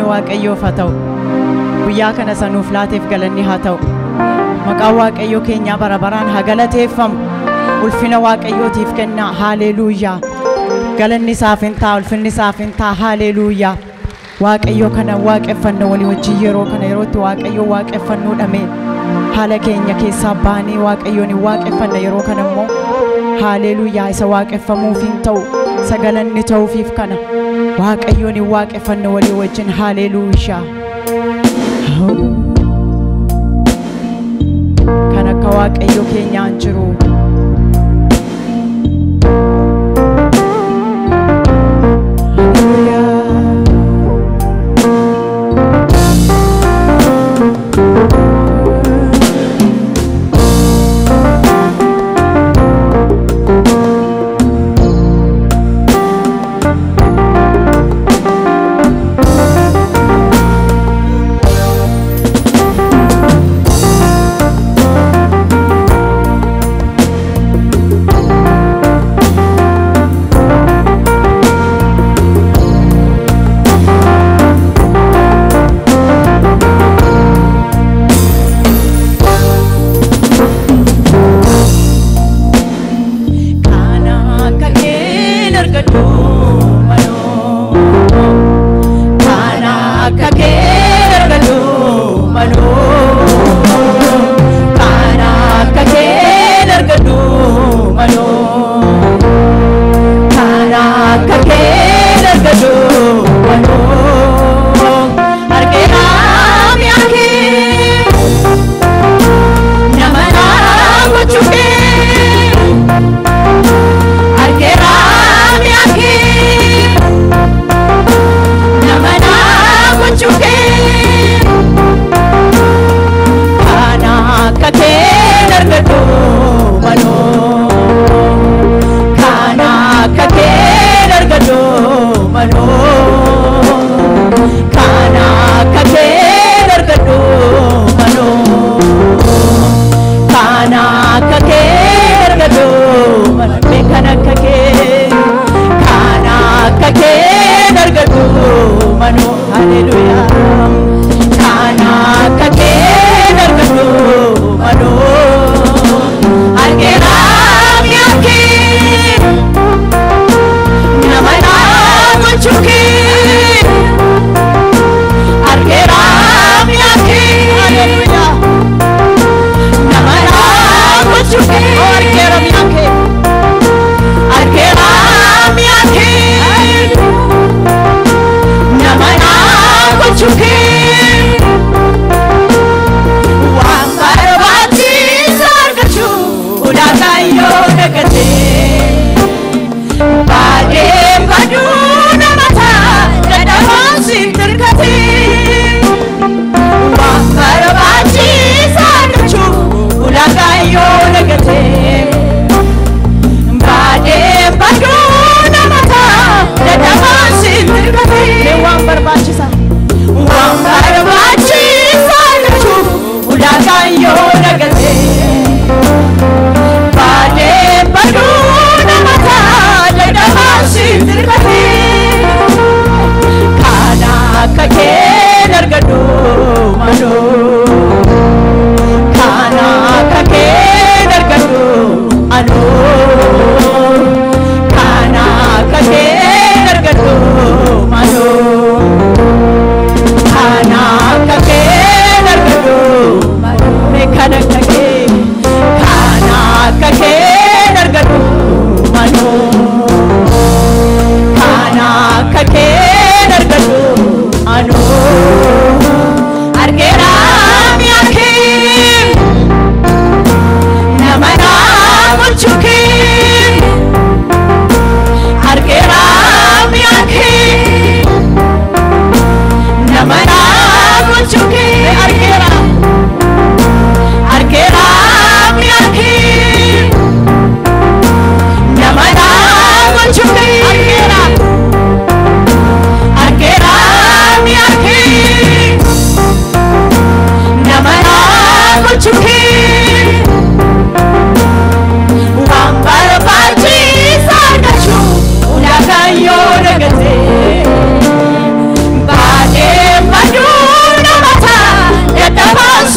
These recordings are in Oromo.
Ulfinni Waaqayyoof haa ta'u. Guyyaa kana sanuuf laateef galanni haa ta'u. Maqaan Waaqayyoo keenyaa bara baraan haa galateeffamu. Ulfina Waaqayyootiif kennaa. Haaleluuyaa. Galanni isaaf hin ta'a, ulfinni isaaf hin ta'a. Haaleluuyaa. Waaqayyoo kana waaqeffanna walii wajjin yeroo kana yerootti Waaqayyoo waaqeffannuu dhame. Haala keenya keessaa baanee Waaqayyoon hin waaqeffanna yeroo kana immoo haaleluuyaa isa waaqeffamuuf hin ta'u sagalanni ta'uufiif kana Waaqayyoon hin waaqeffanna walii wajjin haaleluuyaa. Kan akka Waaqayyoo keenyaan jiru.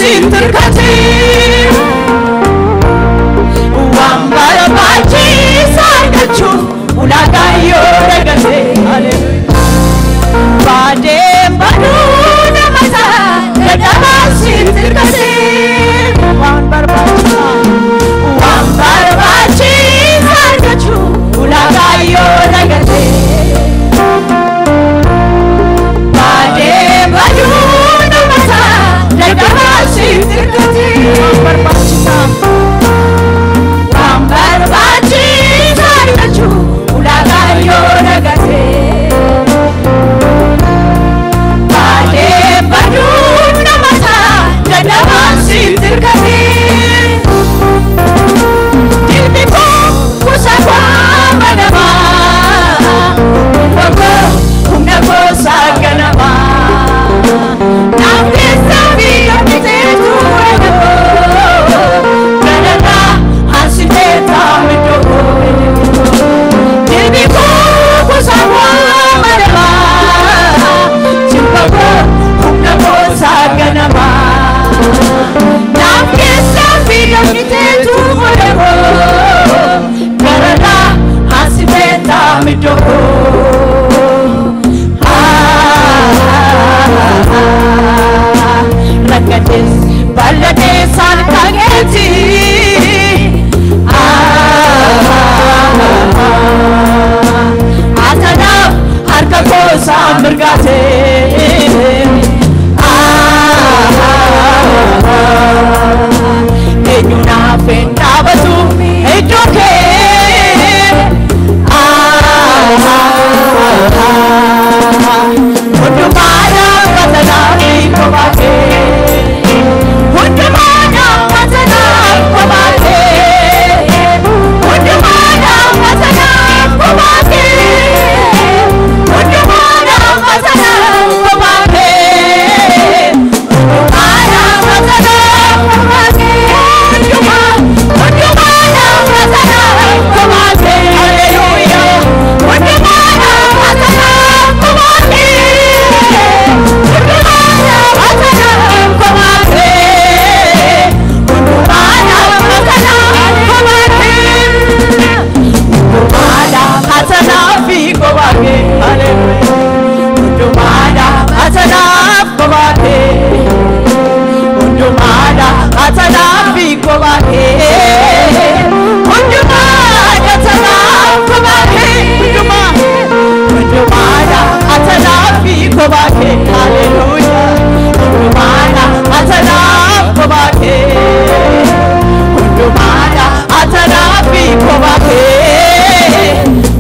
sitti hirkatee. Waan barbaachisaa argachuuf ulaagaa yoo dagatee. Baadeen baduu nama ta'a dadhabaa sitti hirkatee. Waan barbaachisaa waan barbaachisaa argachuuf ulaagaa yoo dagatee. Baadeen baduu nama ta'a dadhabaa sitti hirkatee. Waan barbaachisaa waan barbaachisaa argachuuf ulaagaa yoo dagatee. Baadeen baduu nama ta'a dadhabaa sitti hirkatee. Dilbi koo kuusaa banamaa, humna koo ganamaa. Naaf keessaa fi gabbiteetu eegoo, ganarraa hansitee taa'u iddoo. Dilbi koo kuusaa banamaa, jilba koo humna koo ganamaa. Naaf keessaa fi gabbiteetu eegoo, ganarraa hansitee taa'u iddoo. Rakkatees bal'atees harka keeti. Atanaaf harka koosaa mirgaatee. Eenyu naaf hin dhaabatu iddoo kee. Hundumaa dhaabbatanaaf kophaa kee. Hundumaa dhaabbatanaaf kophaa kee. Hundumaa dhaabbatanaaf kophaa kee. Hundumaa dhaabbatanaaf kophaa kee. Hundumaa dhaabbatanaaf kophaa kee. Hundumaa hundumaa dhaabbatanaaf kophaa kee. Haleluuyaa. Hundumaa dhaabbatanaaf kophaa kee. Hundumaa dhaabbatanaaf kophaa kee. Hundumaa dhaabbatanaaf kophaa kee. Hundumaa dhaabbatanaaf kophaa kee. Haleluuyaa. Hundumaa dhaabbatanaaf kophaa kee. Hundumaa dhaabbatanaaf kophaa kee. Hundumaa dhaabbatanaaf kophaa kee. Hundumaa hundumaa dhaabbatanaaf kophaa kee. Haleluuyaa. Hundumaa dhaabbatanaaf kophaa kee. Hundumaa dhaabbatanaaf kophaa kee.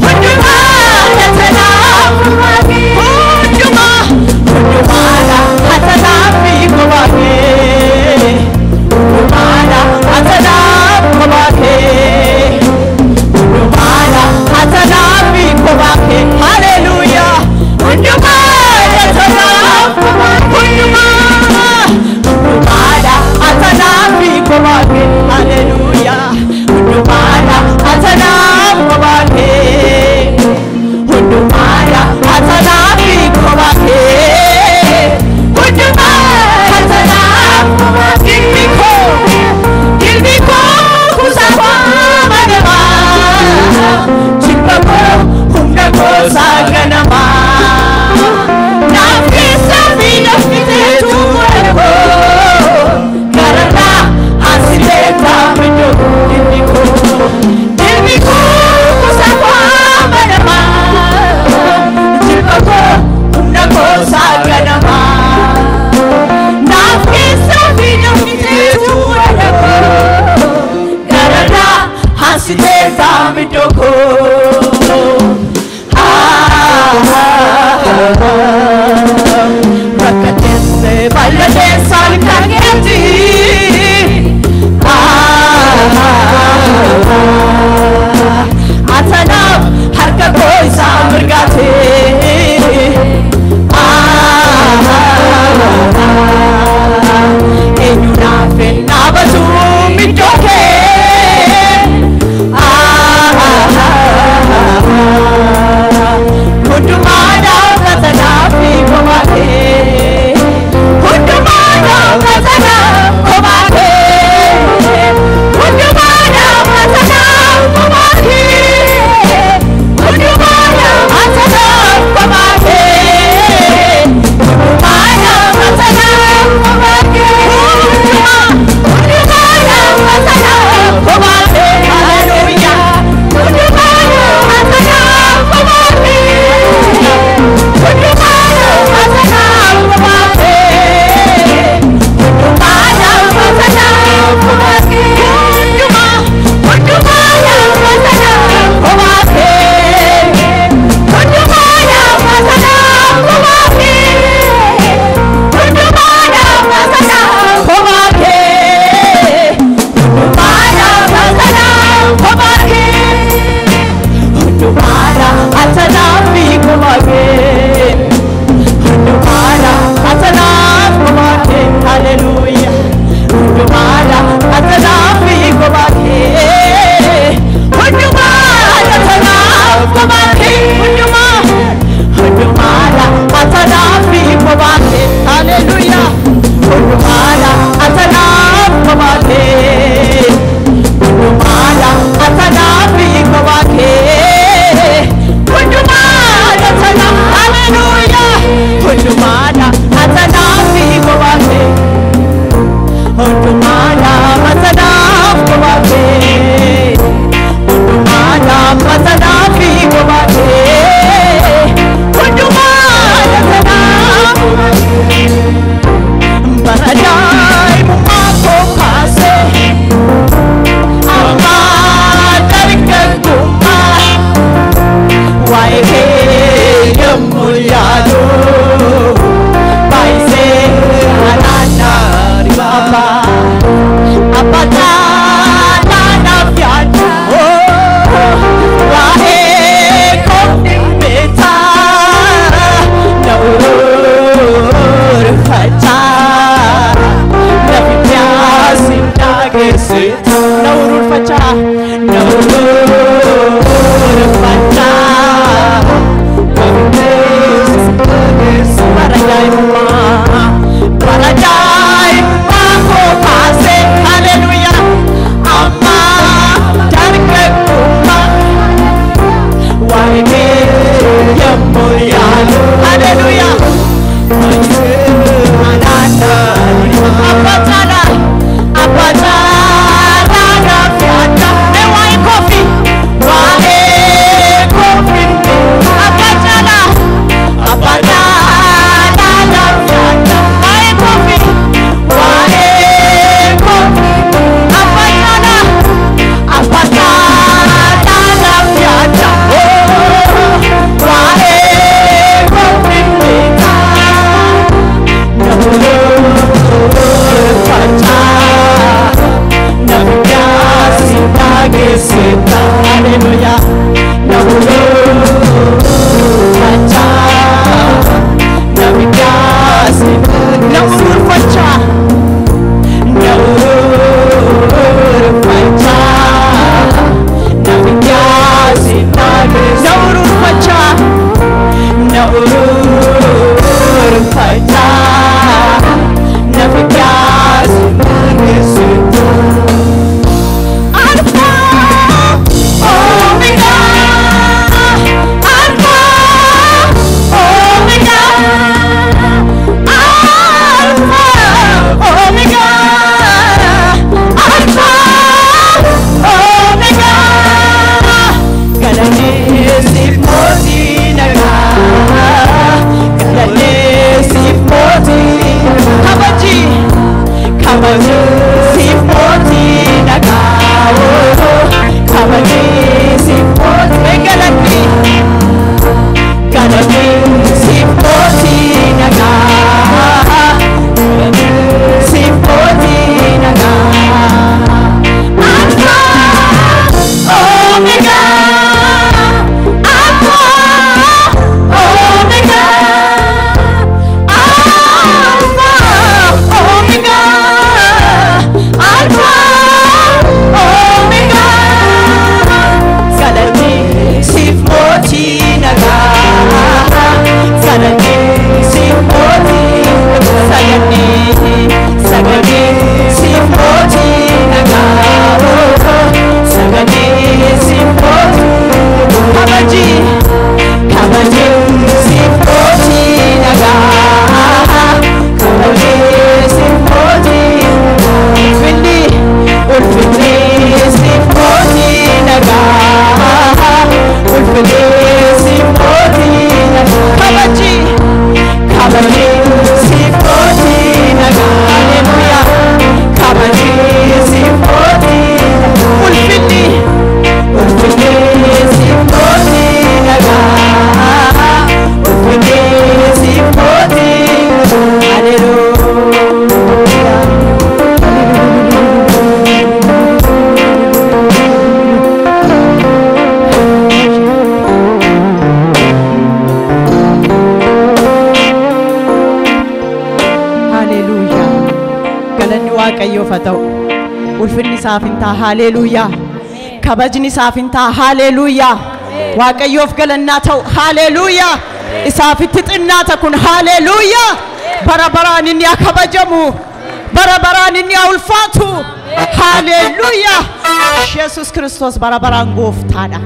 Hundumaa dhaabbatanaaf kophaa kee. Hundumaa hundumaa dhaabbatanaaf kophaa kee. Hundumaa dhaabbatanaaf kophaa kee. Hundumaa dhaabbatanaaf kophaa kee. Haleluuyaa. Hundumaa dhaabbatanaaf Waaqayyoof haa ta'u. Ulfinni isaaf hin ta'a. Haleluuyaa. Kabajni isaaf hin ta'a. Haleluuyaa. Waaqayyoof galannaa ta'u. Haleluuyaa. Isaafitti xinnaata kun. Haleluuyaa. Bara baraan inni haa kabajamu. Bara baraan inni haa ulfaatu. Haleluuyaa. Yesuus Kiristoos bara baraan gooftaadha.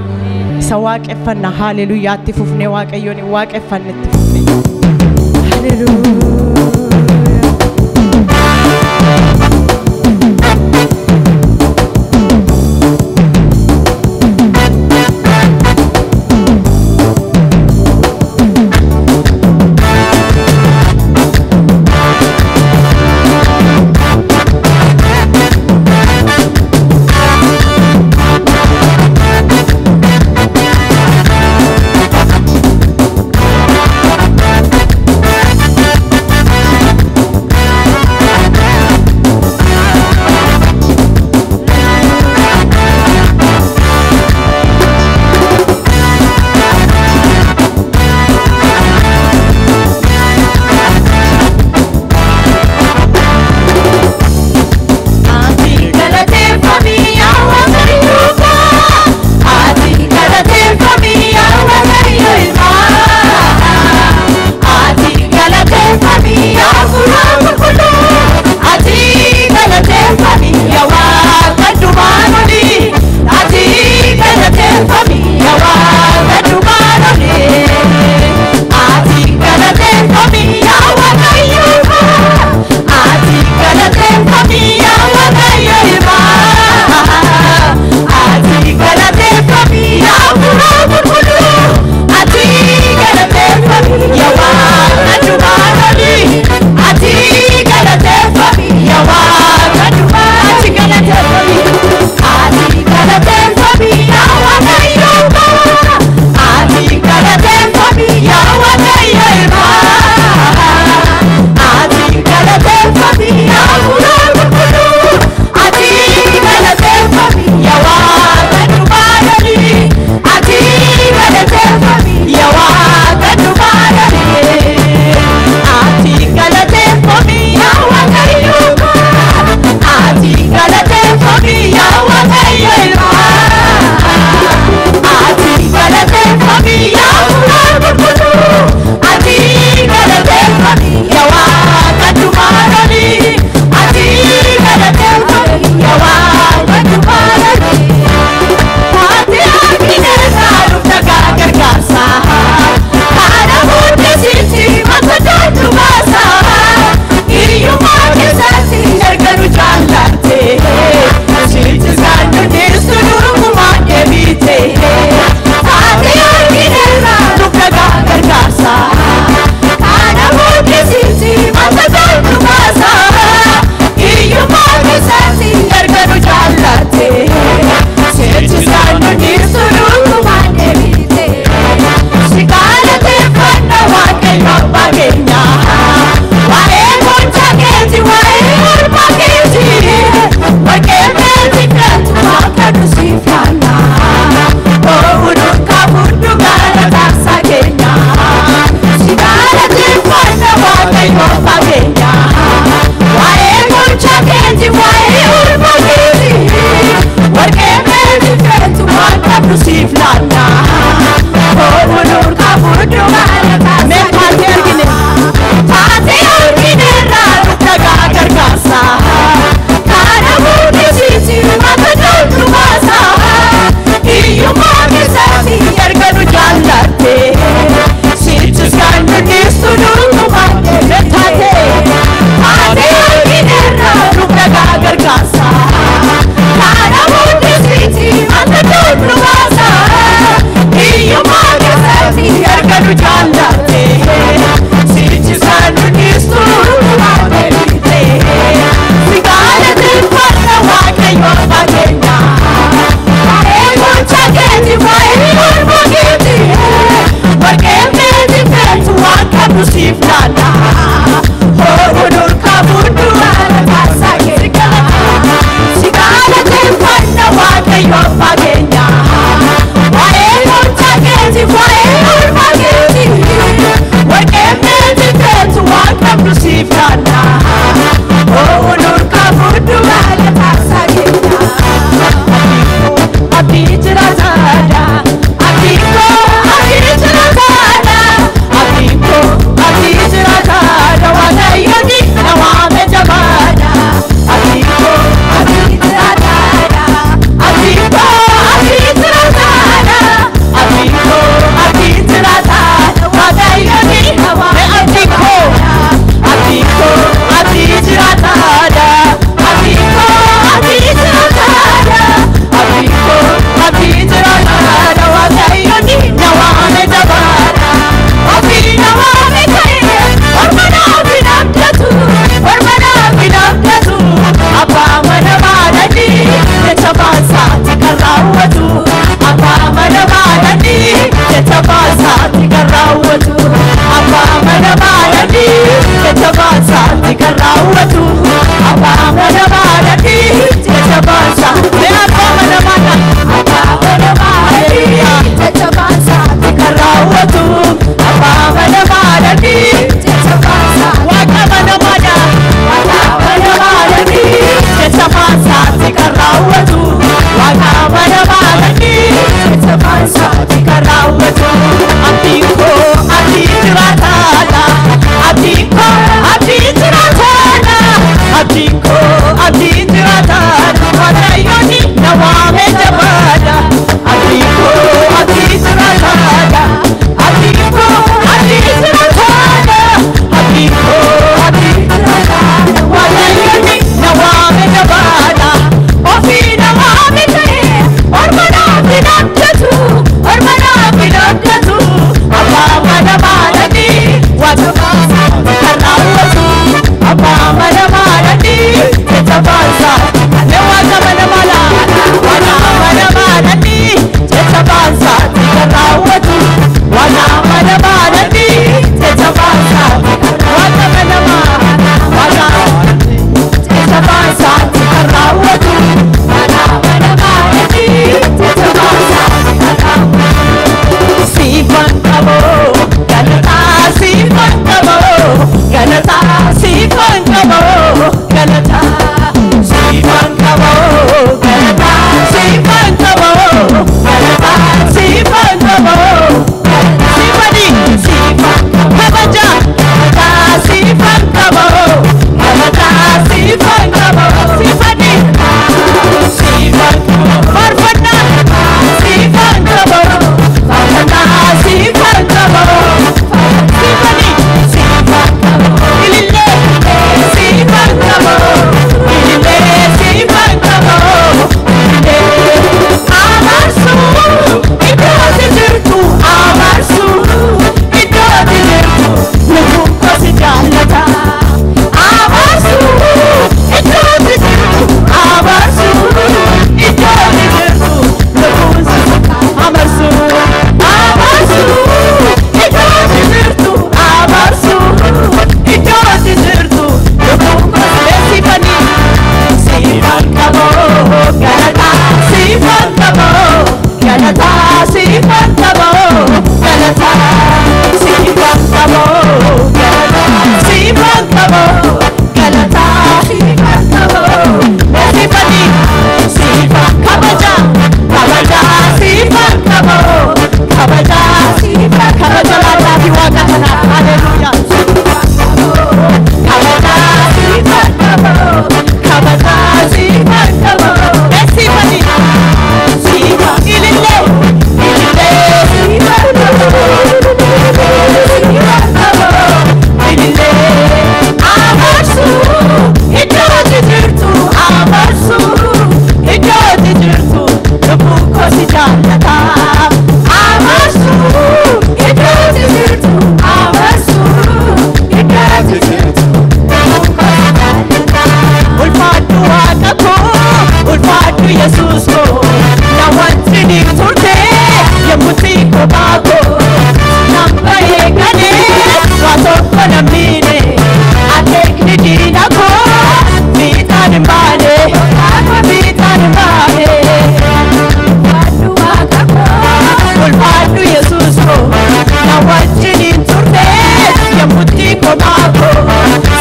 Isa waaqeffanna. Haleluuyaatti fufnee Waaqayyoon hin waaqeffannetti fufne. Haleluuyaa.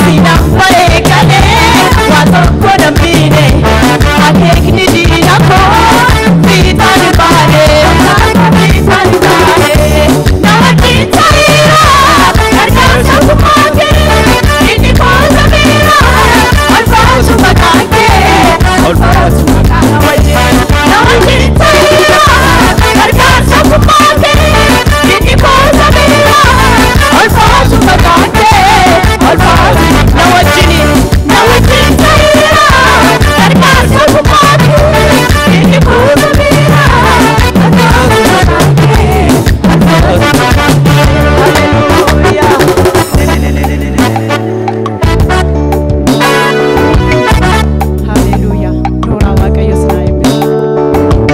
Sinambare.